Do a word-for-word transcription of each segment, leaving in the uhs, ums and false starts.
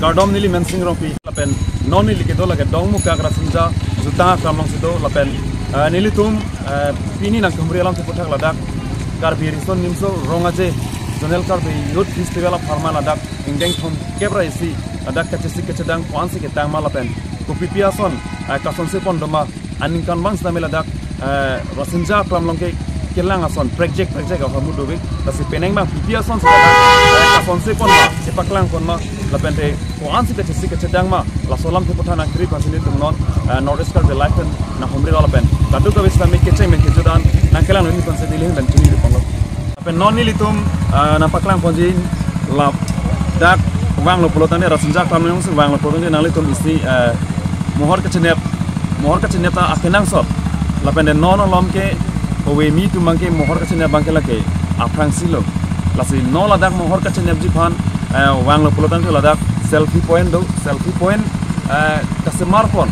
Kardom, neli Mensing Rongpi lapen non neli kedo lake Dongmukak Rasinja jutang aklam alongsi do lapen, eh, nelitum, eh, pini nangkehumri alam keputhak ladak Karbi Riso Nimso Rong Aje Zonal Karbi Youth Festival apharman ladak ingdeng thomkep ra isi ladak kachesik kachedang ko-ansi ketang ma lapen kopipi ason, eh, kasonse pon do ma aningkanvang sitame ladak, eh, Rasinja aklam along ke kelang ason prekjek prekjek ahormu dovek. Lasi penang abang pipi ason si ladak, eh, kasonse pon ma, kepaklang pon ma, lapen te ko-ansi kachesik kachedang ma, laso alam keputhak nangkiri aphansi nelitum non, eh, North East Karbi Live pen nanghumri lo lapen kadokave sitame kecheng pen kejudan nangkelang lo-ik aphansi neli ahin pen chiningri ponlo. Lapen non nelitum, eh, nangpaklang ponji ladak vanglo pulotangte, Rasinja aklam alongsi vanglo pulotangte nanglitum isi, eh, mohor kachenep, mohor kachenep ta akenangsot. Lapen te non alom ke ove me atum abang ke mohor kachenep abang ke lake aphrangsi lo. Lasi non ladak mohor kachenepji aphan, eh, vanglo pulotangte ladak selfie point do, selfie point, eh, kasemar pon.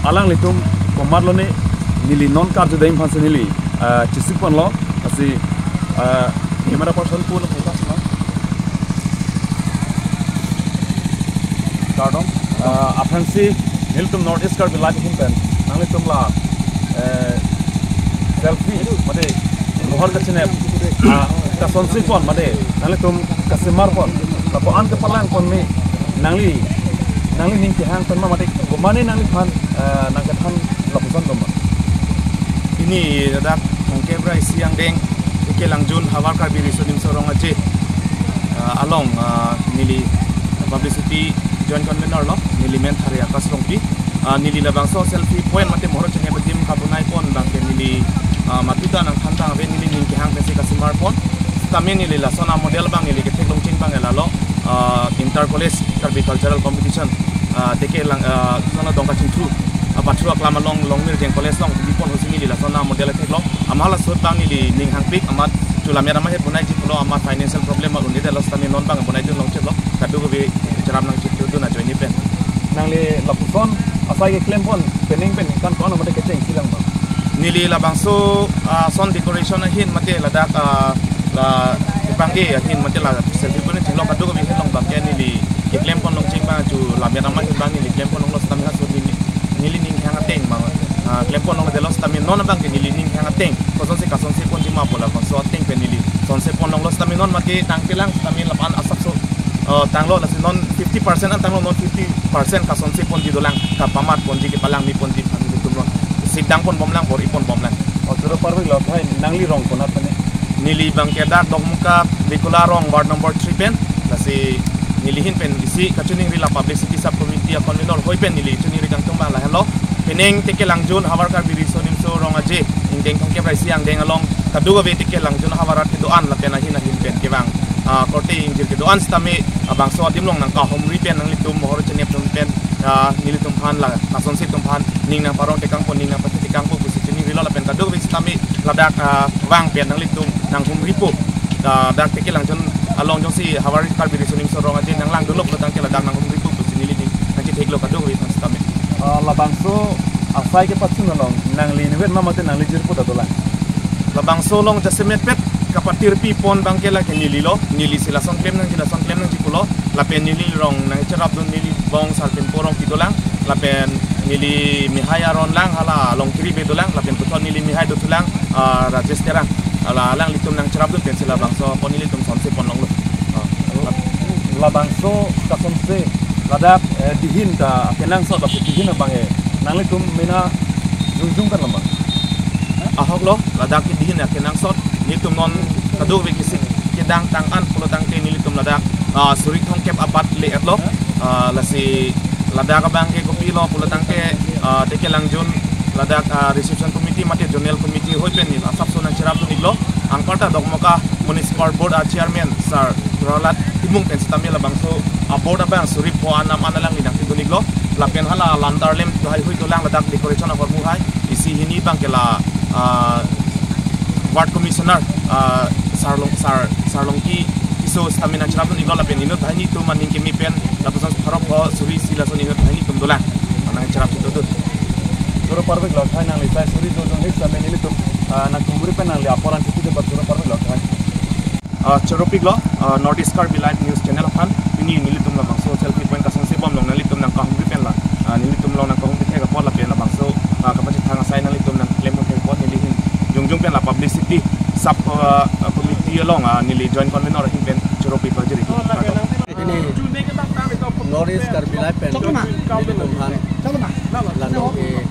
Alanglitum komat lone neli non karjudam aphansi neli, eh, chesik ponlo. Lasi, eh, camera person pu lo focus ma. Kardom, eh, aphrangsi nelitum North East Karbi Live ahin pen nanglitum la, eh, selfie mate mohor kachenep, ah, kasonse pon mate nanglitum kasemar pon lapu-an kepalang pon me nangli, nangli ning kehang pen ma mate komatne nangliphan, eh, nangkethan lapuson do ma? Pini ladak thomkep ra isi angdeng Teke Langjun Havar Karbi Riso Nimso Rong Aje, ah, along, ah, neli publicity joint convener lo, neli men Thari Akash Rongpi. Ah, neli labangso selfie point mate mohor kachenep adim kabonai pon abang ke neli, ah, mati ta nangthan tang ave, neli ning kehang pensi kasemar pon. Sitame neli lason amodel abang neli ketheklong ching abang ke lalo, ah, Inter College Karbi Cultural Competition, ah, Teke Lang, ah, sana Dongka Chingthu, ah, Pathu aklam along Longmirjeng College along bi pon ahutsi neli lason amodel theklong. Amat laso ahut abang neli ning hangpik, amat chu lammet amat ahir bonaiji pulo, amat financial problem amat un-edetlo sitame non abang bonaidun longchotlo, kadokave cherap nangchitudun ajoine pen. Nangli lapuson asai keklem pon penang pen kan ko-an mate kechengsi lang ma? Neli labangso, ah, ason decoration ahin mate ladak, ah, la kepang-e ahin mate la selfie point chenglo kadokave ahin along abang ke neli keklem pon longcheng abang chu lammet amat ahir abang neli klem pon longlo sitame laso neli, neli ning kehang ateng abang, ah, klem pon longledetlo sitame non abang ke neli ning kehang ateng kosonsi kasonse ponji ma pu labangso ateng pen neli sonse pon longlo sitame non mate tangtelang sitame lapu-an asapso, eh, tanglo, lasi non fifty percent an tanglo, non fifty percent kasonse ponji dolang, kapamat ponji, kepalang me ponji aphan nelitum ron sikdang pon bomlang, bor-i pon bomlang. O, choro parvi lo, bhai, nangli rong konat pen? Neli abang ke dak Dongmukak Dikula Rong, ward number three pen. Lasi neli ahin pen isi kachiningri la publicity sub committee a convener hoi pen neli chiningri kangtung abang lahenlo. Penang Teke Langjun Havar Karbi Riso Nimso Rong Aje ingdeng thomkep ra isi angdeng along kadokave Teke Langjun ahavar arat kedo-an lapen ahin ahin pen kevang, ah, korte ingjir kedo-an sitame, ah, bangso adim along nangkahumri pen nanglitum mohor kachenep atum pen, ah, nelitum aphan la kasonse atum aphan ning nangparong tekang po, ning nangpathu tekang po pusi chiningrilo lapen kadokave sitame ladak, ah, vang pen nanglitum nanghumripo. Ah, dak Teke Langjun along jongsi Havar Karbi Riso Nimso Rong Aje nanglangdunlo pulotangte ladak nanghumripo pusi neli ning nangchetheklo kadokave aphan sitame. Ah, labangso asai kepachun along nangli inutvet ma mate nangli jirpo ta dolang? Labangso along jasemet pet kapatirpi pon abang ke lake nelilo, nelisi lason klem nangji, lason klem nangji pulo, lapen neli rong nangcherapdun neli bong Sarpinpo Rongpi dolang, lapen neli mehai aron lang hala Longkiri Bey dolang, lapen puthot neli mehai dothulang, ah, Rajesh Terang. Hala alanglitum nangcherapdun pensi labangso apot nelitum sonse pon longlo. Ah. Labangso kasonse ladak, eh, dihin ta kenangsot lapen dihin abang, eh, nanglitum mena jongjong kan lama? Ahok lo, ladak ke dihin akenangsot, nelitum non kadokave kesik kedang tang an pulotangte nelitum ladak, ah, suri thomkep abat le-etlo, ah, lasi ladak abang ke kopilo pulotangte, ah, Teke Langjun ladak, ah, reception committee mate zonal committee hoi pen neli asapso nangcherapdun-iklo, anparta Dongmukak Municipal Board a chairman Sir Prahlad Timung pen sitame labangso a board abang suri pho anam an alangli nangpidun-iklo, lapen hala lantern lamp lahai hui dolang ladak decoration ahormu hai, isi hini abang ke la, ah, Ward Commissioner, ah, Sarlong, Sar, Sarlongki Tisso sitame nangcherap dun-iklo lapen inut banghini atum aning keme pen lapuson pharo pho suri isi lason inut banghini atum dolang. Nangcherap dun-iklo. Choro parpiklo, thai nangli sai suri do do hik sitame nelitum, ah, nangkumburi pen nangli apor an kiti do ba choro parpiklo, thai. Ah, choro piklo, ah, North East Karbi Live News Channel aphan, pini nelitum labangso selfie point kasong sebom along nanglitum nangkahumri pen la, ah, nelitum along nangkahumri thek apot lapen labangso, ah, kapachethang asai nanglitum nangklem thek apot neli ahin jongjong pen la publicity sub, ah, committee along, ah, neli joint convener ahin pen choro pi pajiri. Kardom. Pini North East Karbi Live pen nelitum aphan la nong ke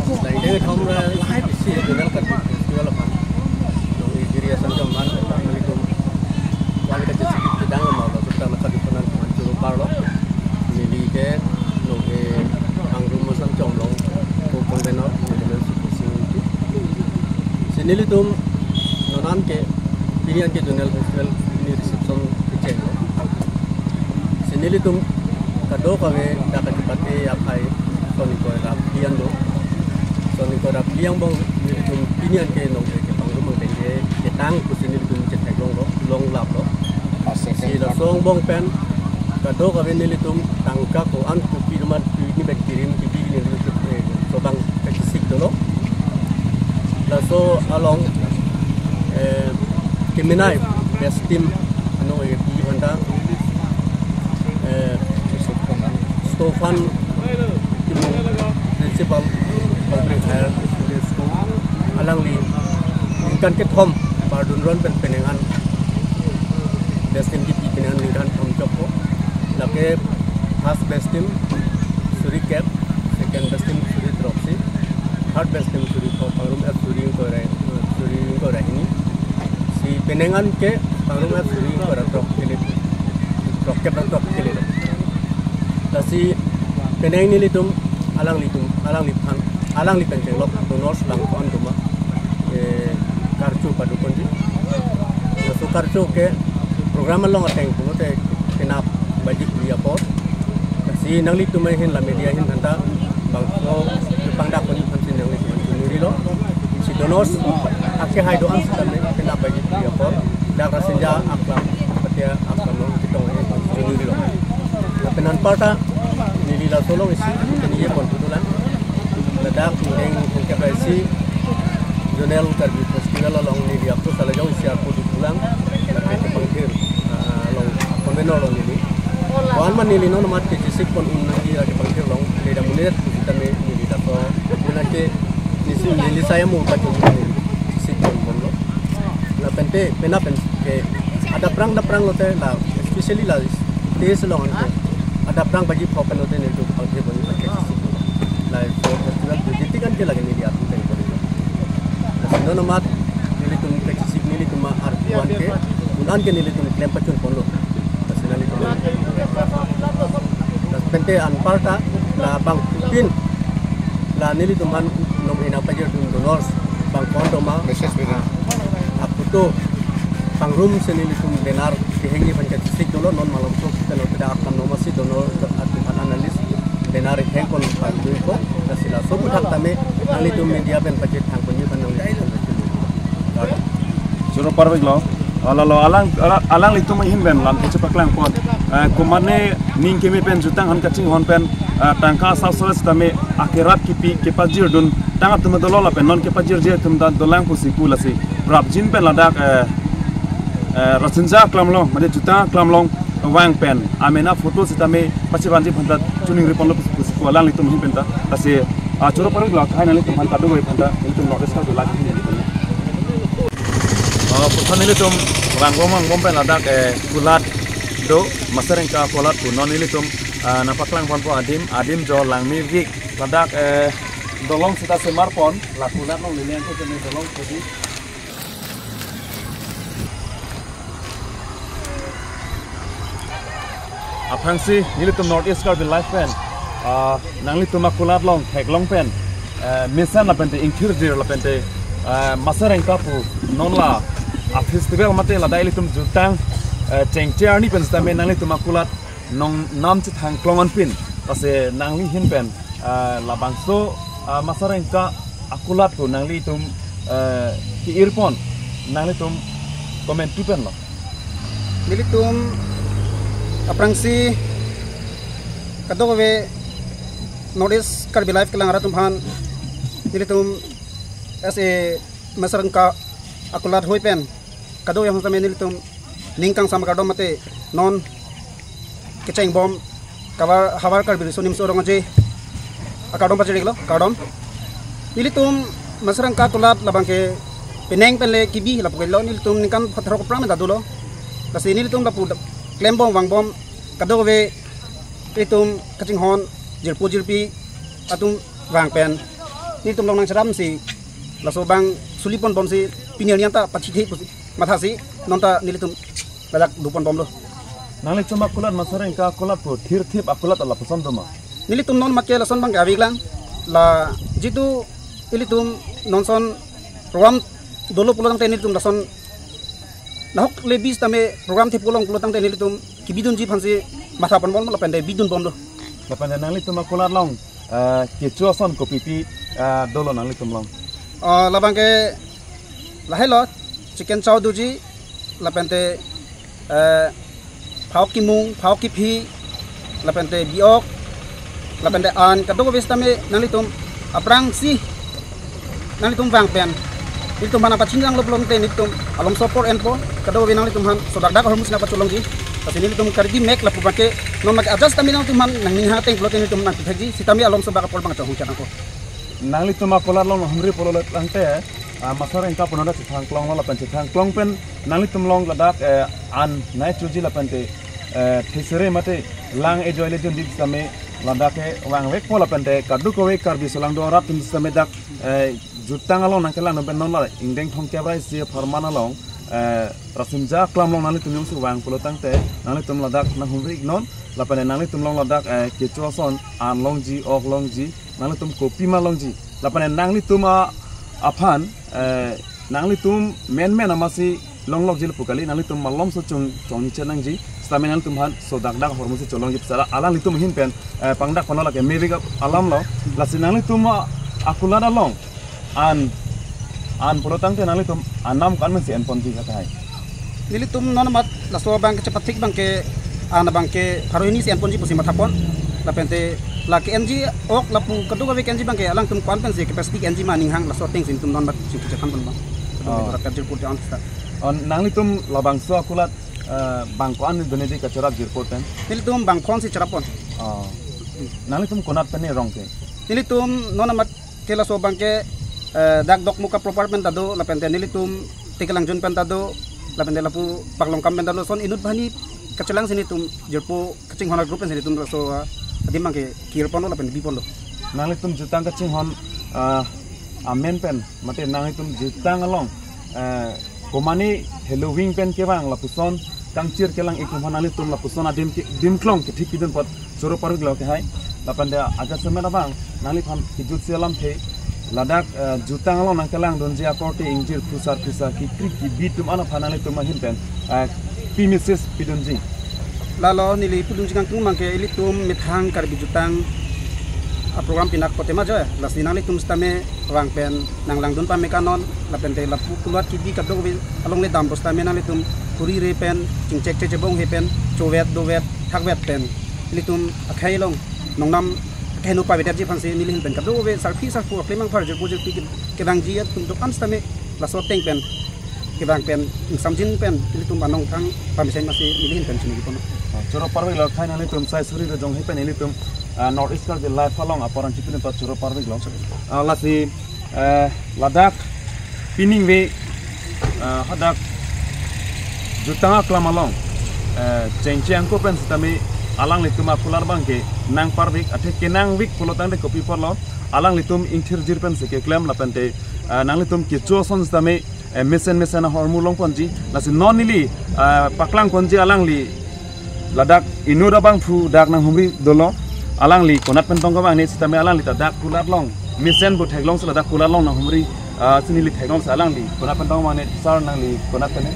Laineng thom ra isi Zonal Karbi Festival aphan nong ke Giri Asam Jom aphan nelitum wan ke chesik kedang ma lo, serta naka dukunan teman choro parlo. Neli ke nong ke Pangrum Asam Jom along ko convener neli men suku sing. Si nelitum non an ke pini an ke Zonal Festival pini reception kechenglo. Si nelitum kadokave dak kachepate aphai son ingkoi ra phli an do. Son ingkoi ra phli angbong nelitum pini an ke nong ke Pangrum angdeng ke ketang pusi nelitum chetheklonglo, longlaplo. Si laso angbong pen kadokave nelitum tangka ko-an kopi amat pini bek kirim kipi nelitum, eh, chobang kachesik dolo. Laso along, eh, kemenai best team ano, eh, pi aphanta, eh, Stefan Timung, Principal Public Higher Secondary School, alangli ningkan kethom pardun ron pen penang an best team kipi penang an ningkan thom chokpo. Lake first best team suri kep, second best team suri throksi, third best team suri pho, Pangrum F suri ingkoi ra, suri ingkoi ra hini. Si penang an ke Pangrum F suri ingkoi ra throk kele, throk kep ra throk kele lo. Lasi penang nelitum alanglitum, alangliphan, alangli pen chenglok donors lang ko-an doma, eh, karcho padukonji. Laso karcho ke program along ateng pulote penap baji phli apor. Si nanglitum ahin la media ahin aphanta bangso pangdak pon aphan si nanglitum choningri lo. Si donors akehai do-an sitame penap baji phli apor dak Rasinja aklam, Patia aklam along chetong ahin choningri lo. Lapen anparta neli laso along isi keniye pon putulang. Ladak angdeng angkep ra isi Zonal Karbi Festival along neli apro salajong isi arpo dukulang. Lapen kepangthir, ah, along convener along neli. Wan man neli non amat kechesik pon un nangji ra kepangthir along. Neli dam un'e sitame neli dak ko. Mena ke nisi neli saya mo pachun neli chesik pon bomlo. Lapen te, penap pen ke adap prang, adap prang lote la, especially la stage along ante adap prang baji pho pen lote nelitum pangthir pon pachesik. Laso festival bujiti kan ke lagi neli atum pen pon. Lasi non amat nelitum kachesik nelitum arpu an ke, un an ke nelitum klem pachun ponlo. Lasi nelitum. Lapen te anparta labang pin la nelitum aphan nong hina pajir dun donors bang ko-an doma. Message beri. Aputo Pangrum si nelitum banner kehengji aphan kachesik dolo, non malomso pen lote dak aklam noma si donor atum aphan analyst banner heng pon pangdun ko, lasi laso aphuthak tame nanglitum media pen pachethang ponji aphan nanglitum. Choro parpiklo. Alalo alang, ala-, alanglitum ahin pen lam kachepaklang pon. Eh, komatne ning keme pen jutang aphan kachinghon pen, eh, tangka asap sore sitame akerap kipi kepajir dun tang atum dolo lapen non kepajirji atum ta dolang pusi pu lasi prapjin pen ladak, eh, eh, Rasinja aklam along, mate jutang aklam along vang pen amena photo sitame pachibanji aphan ta choningri ponlo pusi pu alanglitum ahin pen ta. Lasi, ah, choro parpiklo, thai nanglitum aphan kadokave aphan ta, nelitum notice ka dulak ahin pen. Ah, puthot nelitum vangbom vangbom pen ladak, eh, kulat do, Masarengka kulat pu non nelitum, ah, nangpaklang ponpo adim, adim jo Langmevik ladak, eh, dolong sita semar pon, la kulat along neli angko kene dolong pudi. Aphrangsi nelitum North East Karbi Live pen, ah, nanglitum akulat along theklong pen, eh, mesen lapen te ingthirjir lapen te, eh, Masarengka pu non la a festival mate ladak ilitum jutang, eh, chengche arni pen sitame nanglitum akulat nong nam chethang klong anpin, lasi nangli ahin pen, ah, labangso, ah, Masarengka akulat pu nanglitum eh, ke-irpon, nanglitum comment tu pen lo. Nelitum aphrangsi kadokave North East Karbi Live kelang arat atum aphan nelitum as a Masarangka akulat hoi pen kadokave aphan sitame nelitum ning kangsam akardom mate non kecheng bom kabar havar Karbi Riso Nimso Rong Aje akardom pajir-iklo, kardom. Nelitum Masarangka akulat labang ke penang pen le kebi lapu kelo, nelitum ningkan phathrok aphrang ta dolo. Lasi nelitum lapu klem bom vang bom kadokave nelitum kachinghon jirpo jirpi atum vang pen nelitum along nangcherapsi laso abang suli pon bomsi pini arni anta pachithe pusi mathasi non ta nelitum ladak dopon bomlo. Nanglitum akulat Masarangka akulat pu thirthip akulat lapuson doma? Nelitum non mat ke lason abang ke ave-iklang, la jitu ilitum non son program dolo pulo tangte nelitum lason nahok le bis tame program thepo long pulo tangte nelitum kebidunji aphansi matha pon bomlo lapen te bidun bomlo. Lapen te nanglitum akulat along, eh, kecho ason kopipi, eh, dolo nanglitum along? Ah, labang ke lahelo, chicken chow doji, lapen te, eh, phao kimung, phao kiphi, lapen te biok, lapen te an, kadokave sitame nanglitum aphrangsi nanglitum vang pen nelitum aphan pachinjang lo pulo tangte nelitum alom support enpo, kadokave nanglitum aphan sodak dak ahormu si nangpacholongji. Lasi nelitum karidi mek lapu abang ke non mak adjust tame nanglitum aphan nangning ha ateng pulo tangte nelitum nangpithekji, sitame alom sodak apor abang chonghong chanangpo. Nanglitum akulat along humri pulo tangte, ah, Masarangka pu non ta chethang klonglo lapen chethang klong pen nanglitum along ladak, eh, an nai chuji lapen te, eh, thesere mate lang ejoi le jun di sitame ladak ke vangvekpo lapen te kadokave Karbi solangdo arat atum sitame dak, eh, jutang along nangkelang pen non la ingdeng thomkep ra isi apharman along, eh, Rasimja aklam along nanglitum jongsi vang pulo tangte nanglitum ladak nanghumri-iknon lapen nanglitum along ladak, eh, kecho ason an longji, ok longji, nanglitum kopima longji lapen nanglitum a aphan, eh, nanglitum menmen amatsi longlokji lapu kali, nanglitum malomso chong chongni chenangji sitame nanglitum aphan sodak dak ahormu si cholongji pu sara alanglitum ahin pen, eh, pangdak ponlo lake mevek alam lo. Lasi nanglitum a akulat along an an pulo tangte nanglitum anam ko-an pensi enponji kata hai? Nelitum non mat laso abang ke chepathik abang ke an abang ke pharo hini si enponji pusi mathapon. Lapen te la ke-enji ok lapu kadokave ke-enji abang ke alangtum ko-an pensi capacity ke-enji ma aning hang laso atengsi nelitum non mat chingki chethan pon abang. Oh. Kadokave pura kajir pur te an sa. Oh, nanglitum labangso akulat, eh, bang ko-an dun-e di kacherap jirpo pen? Nelitum bang phonsi cherap pon. Oh. Nanglitum konat pen ne rong ke? Nelitum non mat ke laso abang ke, eh, dak Dokmoka proper pen ta do, lapen te nelitum Tekelangjun pen ta do, lapen te lapu Paklongkam pen ta do, son inut banghini kachelang si nelitum jirpo kachinghon a-group pensi nelitum laso, ah, adim abang ke kir ponlo lapen bi ponlo. Nanglitum jutang kachinghon, ah, amen pen, mate nanglitum jutang along, eh, komane heloving pen kevang lapuson kangchir kelang-ik atum aphan nanglitum lapuson adim ke, dim klong kethik pidun apot choro parveklo ke hai. Lapen te ajat semet abang nangliphan kejutsi alamthe ladak, eh, jutang along nangkelangdunji akorte ingjir phusar phusar kekri kebi atum an aphan nanglitum ahin pen, eh, pi message pidunji? Lalo neli pudunji kangtung abang ke ilitum methang Karbi jutang a-program pinak kote ma jo, lasi nanglitum sitame vang pen nanglangdun pame kanon, lapen te lapu kulat kebi kadokave along le dam bos tame nanglitum huri re pen chingchek chechebong he pen chovet dovet thakvet pen ilitum akhei along nongnam akhei no pavedetji aphansi neli ahin pen kadokave sarpi sarpo aklem angpar jirpo jirpi ke, kevangji atum do-an sitame laso ateng pen kevang pen ingsamjin pen ilitum anong thang pamesen masi neli ahin pen chini kono. Ah, choro parveklo khai nanglitum sai suri rejong he pen ilitum, ah, North East Karbi Live along apor an chipin ta choro parveklo. Ah, lasi, eh, ladak piningve, eh, hadak jutang aklam along, eh, chengche angko pen sitame alanglitum akulat abang ke nangparvek athe kenangvek pulo tangte kopi apotlo alanglitum ingthirjir pensi keklem lapen te, eh, nanglitum kecho ason sitame, eh, mesen mesen ahormu longponji. Lasi non neli, eh, paklang ponji alangli ladak inut abangphu dak nanghumri dolo. Alangli konat pen tong kevang ne sitame alangli ta dak kulat along mesen pu theklongsi ladak kulat along nanghumri, ah, si neli theklongsi alangli konat pen tong kevang ne, sir, nangli konat pen ne?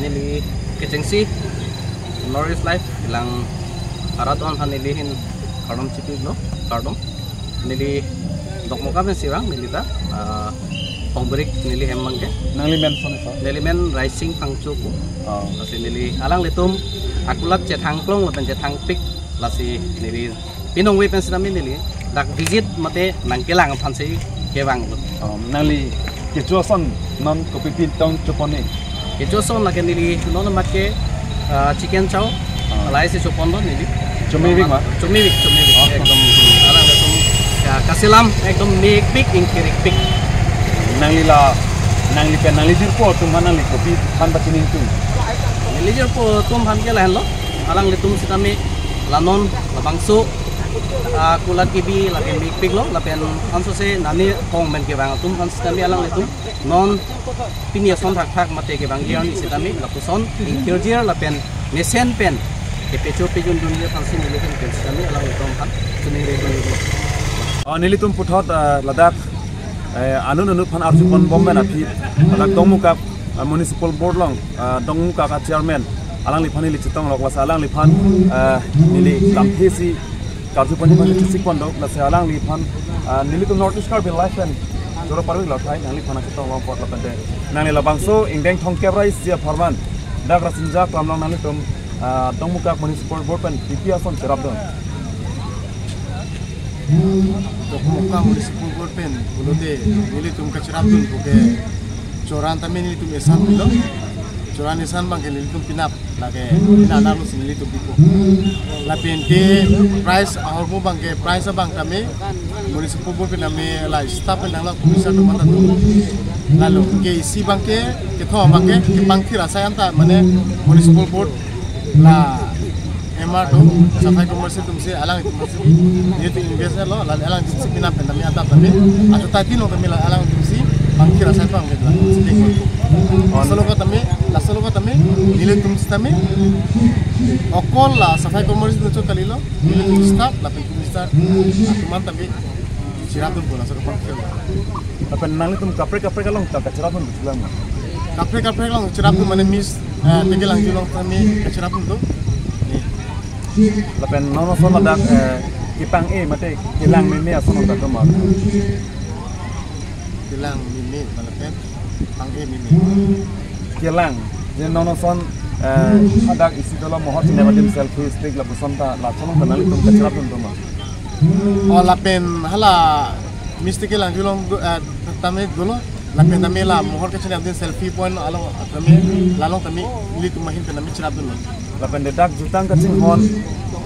Neli kechengsi North East Live kelang arat atum aphan neli ahin kardom chipilo, kardom. Neli Dokmoka pensi vang neli ta, ah, Pongberik neli hem abangke. Nangli men son iso? Neli men Raising Phangcho pu. Oh. Lasi neli alanglitum akulat chethang klong lapen chethang pik, lasi neli pinong ve pen sitame neli dak visit mate nangkelang aphansi kevang. Oh, nangli kecho ason non kopi pi tong chopon-e? Kecho ason lake neli non mat ke, ah, chicken chow. Ah. Lahai si chopon do neli. Chomivik ma? Chomivik, chomivik. Ah. Ekdom, hmm, alanglitum, ya, kaselam ekdom mekpik, ingkirikpik. Nangli la, nangli pen nangli jirpo atum aphan nangli kopi aphan pachini ingtung? Neli jirpo atum aphan ke lahenlo. Alanglitum sitame la non labangso, ah, kulat kebi lapen mekpiklo, lapen ansose nani kong pen kevang atum aphan sitame alanglitum non pini ason thakthak mate kevangji arni sitame lapuson ingkirjir lapen mesen pen kepecho pejundunji aphansi neli hem pen sitame alanglitum aphan chiningri dun. Oh, nelitum puthot, ah, ladak, eh, anut anut aphan arjupon bom pen aphi ladak Dongmukak, ah, Municipal Board along, ah, Dongmukak a-chairman alangliphan neli chetonglok, lasi alangliphan, ah, neli lamthe si karjuponji aphan chesik pon do, lasi alangliphan, ah, nelitum North East Karbi Live pen choro parvik lo thai, nangliphan chetong long apot lapen te nangli labangso ingdeng thomkep ra isi apharman dak Rasinja aklam along nanglitum, ah, Dongmukak Municipal Board pen kopi ason cherapdun? Dongmukak Municipal Board pen pulote nelitum kacherapdun puke choran tame nelitum esan pilo. Choran esan abangke nelitum pinap lake pina anarlo si nelitum pipo. Lapen ke prize ahormu abangke, prize abang tame Municipal Board pen tame la staff pen tanglo, commissioner atum anta do. Lalo ke isi abangke, kethom abangke kepangthir asai anta mane Municipal Board la M R atum, Safai Commerce atumsi, alanglitumsi nelitum invest lo, la alangtumsi pinap pen tame adap tame, achuta tin along tame la alangtumsi pangthir asai pang ke la si ding. Laso alogot tame, laso alogot tame nelitum sitame okol la Safai Commerce atum chot kalilo, nelitum staff lapen commissioner atum anta tame cherapdun pu laso kapangthir. Lapen nanglitum kaprek kaprek along ta kacherapdun bilang ma? Kaprek kaprek along cherapdun mane Miss, eh, Tekelangji along tame kacherapdun do. Lapen non ason ladak, eh, kepang-e mate kelang meme ason ladak do ma? Kelang meme, ma lapen pang-e meme. Kelang, je non ason, eh, ladak isi dolo mohor chinep adim selfie stick lapuson ta, lason ta nanglitum kacherapdun do ma? Oh, lapen hala Miss Tekelangji along do, eh, tame dolo, lapen tame la mohor kachinep adim selfie point along tame, la along tame nelitum ahin pen tame cherapdun lo. Lapen te dak jutang kachinghon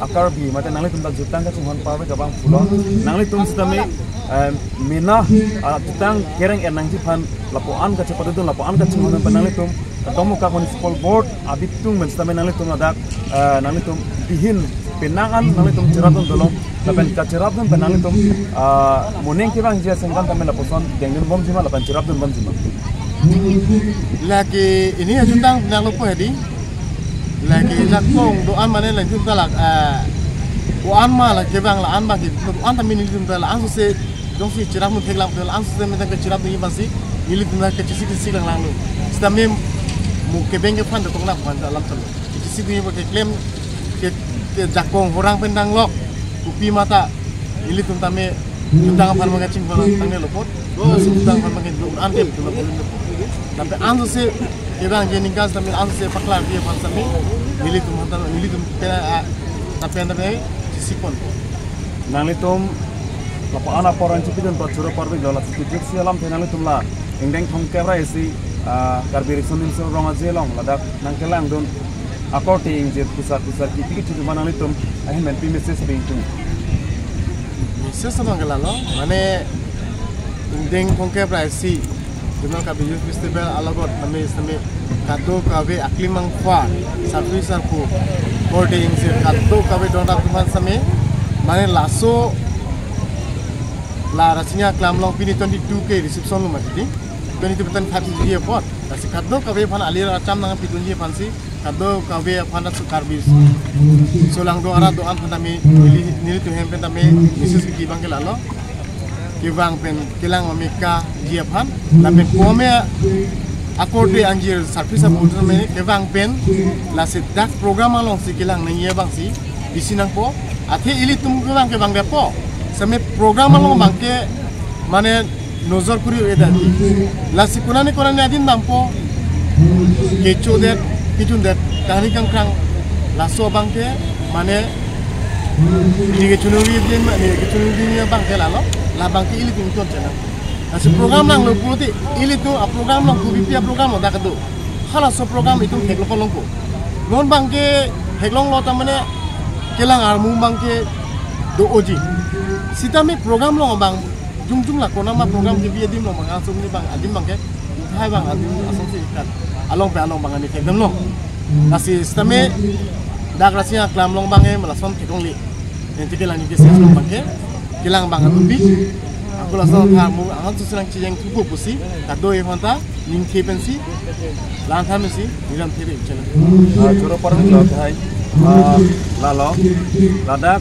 a-Karbi mate nanglitum dak jutang kachinghon parvik abang pulo, nanglitum sitame, eh, mena, ah, jutang kereng-et nangji aphan lapu-an kachepadodun, lapu-an kachinghon pen nanglitum Dongmukak Municipal Board abitung pen sitame nanglitum ladak, eh, nanglitum bihin penang an nanglitum cherapdun dolo, lapen kacherapdun pen nanglitum, ah, moning kevangji asengkan tame lapuson dengdun bomji ma lapen cherapdun bomji ma? Lake pini ajutang nanglo po hedi. Lake jakong do-an mane latum ta lak, eh, ko-an ma la kevang la-an abangke do-an tame nelitum ta la-an sose jongsi cherapdun theklang la-an sose methang kacherapdunji aphansi nelitum ta kachesik chesik lang langlo. Sitame mo kebeng kephan dokok na aphan alam chalo. Kachesik dunji aphan keklem ke, ke jakong horang pen danglok kopi mata nelitum tame jutang aphan abang kachinghon tangnelo apot, lasi jutang aphan abang do-an ke do-an. Tapi ansose kevangji aningkan tame ansose paklarji aphan tame nelitum aphan tame nelitum pen, ah, tapi anta pen chesik pon. Nanglitum lapu-an apor an chepidun apot choro parvik lo, lasi kejut si alamthe nanglitum la ingdeng thomkep ra isi, ah, Karbi Riso Nimso Rong Aje along ladak nangkelangdun akorte ingjir pusar pusar kipi kithi atum aphan nanglitum ahin pen pi message pi ingtung? Message abangke lalo, mane ingdeng thomkep ra isi Jumel Karbi Youth Festival alogot tame sitame kadokave aklimang pha sarpi sarpo akorte ingjir kadokave donrap atum aphan sitame mane laso la Rasinja aklam along pini twenty-two ke reception lo mati, twenty-two pen twenty-five ji apot. Lasi kadokave aphan alir acham nangpidunji aphansi kadokave aphan ta su Karbi solangdo arat do-an aphan tame neli, nelitum hem pen tame message kepi abangke lalo. Kevang pen kelang meme kaji aphan, lapen kome akorte ingjir sarpi sarpo atum tame kevang pen lasi dak program alongsi kelang nangji abangsi bisi nangpo. Athe ilitum kevang kevang depo. Sitame program along abangke mane nojor kuri-edet. Lasi konane konane adim dampo, kechodet, kejundet, kangni kangkrang, laso abangke, mane, neke chunuri din, neke chunuri din abangke lalo, labangke ilitum ton chena. Lasi program nanglo pulote, ilitum a program lo, kubipi a program lo dak do. Halaso program itum theklong longpo. Non abangke theklonglo ta mane kelang armu abangke do-oji. Sitame program along abang jongjong la konama program kebi adim along abang asomni abang adim abangke hai abang adim asomsi kat along pen along abang ani thekdamlo. Lasi sitame dak Rasinja aklam along abangke malason theklongle. Nenti kelang ningke ses along abangke kelang abang atum bi. Ako laso tharmu angan susunang chiyeng thupo pusi kado-e honta ningke pensi, lang tha pensi, niram thiri chena. Ah, choro parang lo hai. Ah, lalo, ladak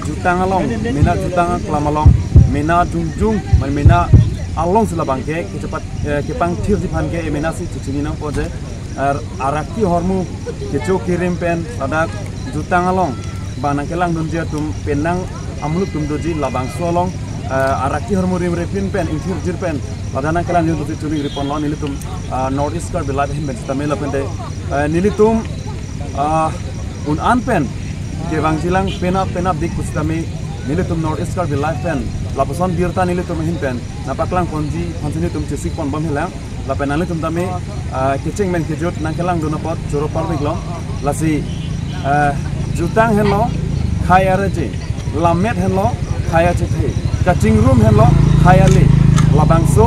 jutang along, mena jutang aklam along, mena jongjong, man mena alongsi labangke, kechepat, eh, kepangthirji aphan ke, eh, mena si chichini nangpo je, ar-, araki ahormu, kecho kerim pen, ladak jutang along, abang nangkelangdunji atum, penang amuluk atum doji labangso along, eh, araki ahormu rimrepin pen, ingthirjir pen, ladak nangkelangdunji chuningri ponlo nelitum, ah, North East Karbi Live ahin pen sitame lapen de, eh, nelitum, ah, un-an pen, kevangjilang penap penapdik pusitame, nelitum North East Karbi Live pen, lapuson birta nelitum ahin pen, nangpaklang ponji, aphansi nelitum chesik ponbom helang, lapen nanglitum tame, ah, kecheng pen kejut nangkelangdun apot choro parviklo. Lasi, ah, jutang henlo, khei areje, lammet henlo, khei achethe, kachingrum henlo, khei ale. Labangso,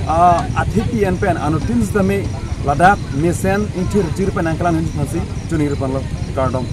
ah, athepi en pen anuttin sitame ladak mesen ingthirjir pen nangkelangdunji aphansi chuningri ponlo, kardom.